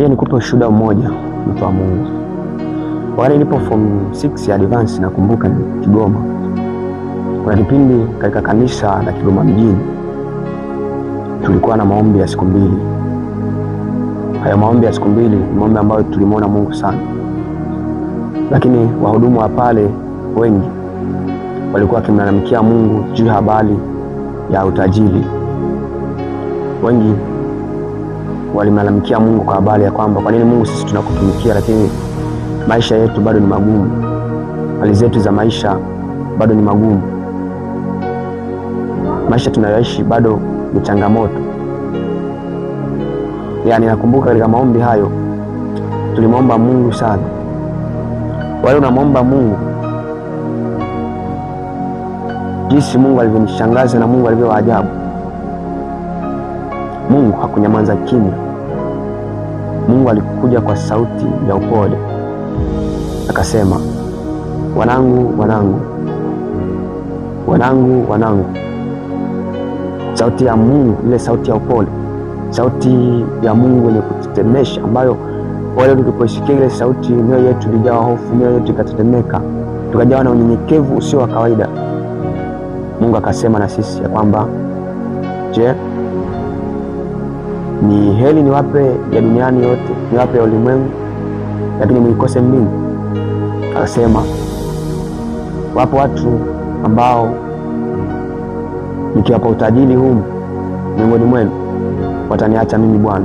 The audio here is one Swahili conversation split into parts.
Ngoja nikupe ushuhuda mmoja, mtu wa Mungu. Wakati nilipo form 6 ya advance, nakumbuka ni Kigoma. Kuna kipindi katika kanisa la Kigoma mjini tulikuwa na maombi ya siku 2. Hayo maombi ya siku 2 ni maombi ambayo tulimwona Mungu sana, lakini wahudumu wa pale wengi walikuwa wakimlalamikia Mungu juu ya habari ya utajiri. Wengi walimlalamikia Mungu kwa habari ya kwamba kwa nini Mungu sisi tunakutumikia lakini maisha yetu bado ni magumu, hali zetu za maisha bado ni magumu, maisha tunayoishi bado ni changamoto. Yaani nakumbuka katika maombi hayo tulimwomba Mungu sana. Wale unamwomba Mungu, jinsi Mungu alivyonishangaza na Mungu alivyo ajabu. Mungu hakunyamaza kimya. Mungu alikuja kwa sauti ya upole akasema, wanangu, wanangu, wanangu, wanangu. Sauti ya Mungu, ile sauti ya upole, sauti ya Mungu yenye kutetemesha, ambayo wale tulipoisikia ile sauti, mioyo yetu ilijawa hofu, mioyo yetu ikatetemeka, tukajawa na unyenyekevu usio wa kawaida. Mungu akasema na sisi ya kwamba, je, ni heri niwape ya duniani yote, niwape ya ulimwengu, lakini muikose mbingu? Akasema wapo watu ambao nikiwapa utajiri huu miongoni mwenu wataniacha mimi Bwana.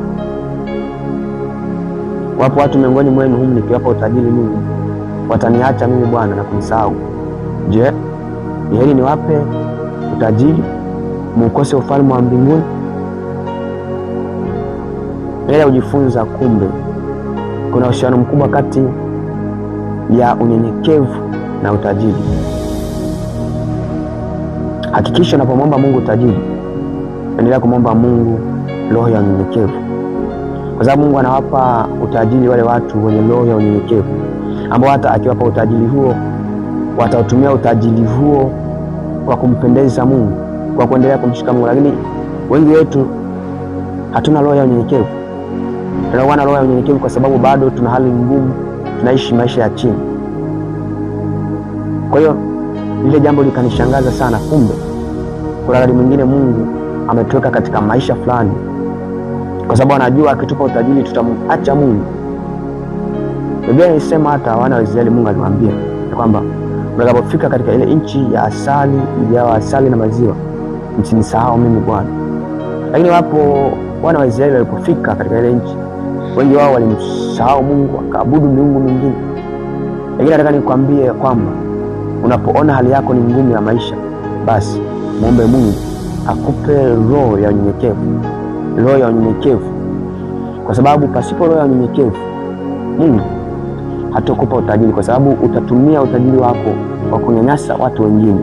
Wapo watu miongoni mwenu humu nikiwapa utajiri mimi wataniacha mimi Bwana na kunisahau. Je, ni heri niwape utajiri muukose ufalme wa mbinguni? Mbele ujifunza, kumbe kuna uhusiano mkubwa kati ya unyenyekevu na utajiri. Hakikisha unapomwomba Mungu utajiri, endelea kumwomba Mungu roho ya unyenyekevu, kwa sababu Mungu anawapa utajiri wale watu wenye roho ya unyenyekevu, ambao hata akiwapa utajiri huo watautumia utajiri huo kwa kumpendeza Mungu, kwa kuendelea kumshika Mungu. Lakini wengi wetu hatuna roho ya unyenyekevu. Tunakuwa na roho ya unyenyekevu kwa sababu bado tuna hali ngumu, tunaishi maisha ya chini. Kwa hiyo lile jambo likanishangaza sana, kumbe kuna wakati mwingine Mungu ametuweka katika maisha fulani kwa sababu anajua akitupa utajiri tutamwacha Mungu. Biblia inasema hata wana wa Israeli Mungu aliwaambia kwamba mtakapofika katika ile nchi ya asali ijawa asali na maziwa, msinisahau mimi Bwana. Lakini wapo wana wa Israeli walipofika katika ile nchi, wengi wao walimsahau Mungu, wakaabudu miungu mingine. Lakini nataka nikwambie kwamba unapoona hali yako ni ngumu ya maisha, basi muombe Mungu akupe roho ya unyenyekevu, roho ya unyenyekevu, kwa sababu pasipo roho ya unyenyekevu Mungu hatakupa utajiri, kwa sababu utatumia utajiri wako kwa kunyanyasa watu wengine.